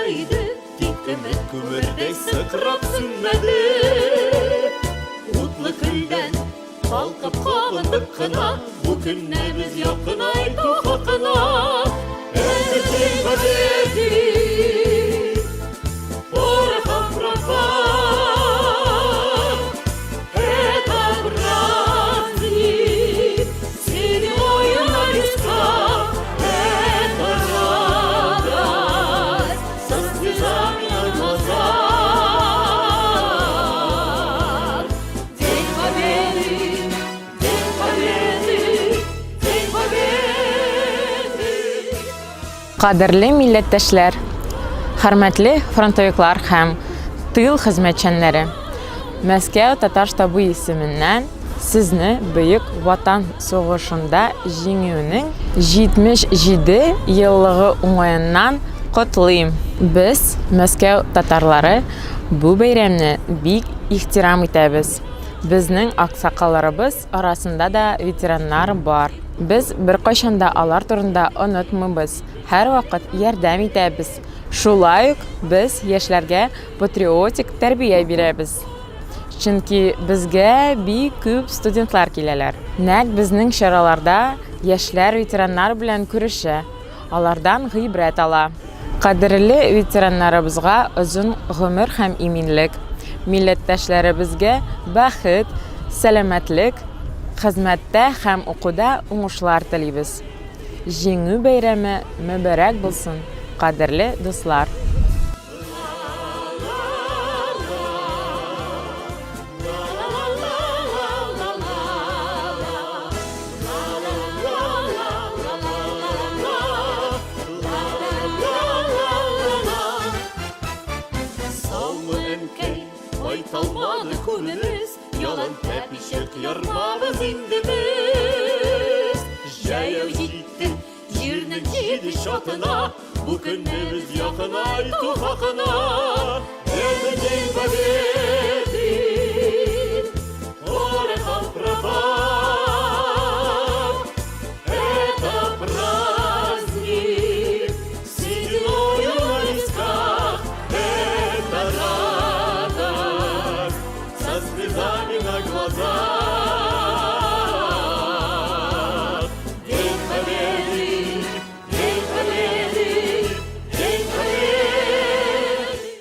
яна иде, тик өмет күмердәй сыкрап сүнмәде. Утлы көлдән калкып кабындык кына, бу көнне без якынайту хакына. Это День Победы, порохом пропах. Это праздник с сединою на висках, это радость со слезами на глазах. День Победы, День Победы, День Победы. Кадерле милләттәшләр, хөрмәтле фронтовиклар һәм тыл хезмәтчәннәре! Мәскәү татар штабы исеменнән сезне Бөек Ватан сугышында Җиңүнең 77 еллыгы уңаеннан котлыйм! Без, Мәскәү татарлары, бу бәйрәмне бик ихтирам итәбез. Безнең аксакалларыбыз арасында да ветераннар бар. Без беркайчан да алар турында онытмыйбыз, һәрвакыт ярдәм итәбез. Шулай ук без яшьләргә патриотик тәрбия бирәбез. Чөнки безгә бик күп студентлар киләләр. Нәкъ безнең чараларда яшьләр ветераннар белән күрешә, алардан гыйбрәт ала. Кадерле ветераннарыбызга озын гомер һәм иминлек, милләттәшләребезгә бәхет, сәламәтлек, хезмәттә һәм укуда уңышлар телибез. Җиңү бәйрәме мөбарәк булсын, кадерле дуслар! Саумы, әнкәй, кайталмады күңелебез, ялан тәпи чык ярмабыз инде без. Җәяү җиттек җирнең җиде чатына, бу көнне без якынайту хакына. Это День Победы, порохом пропах. Это праздник с сединою на висках, это радость со слезами на глазах.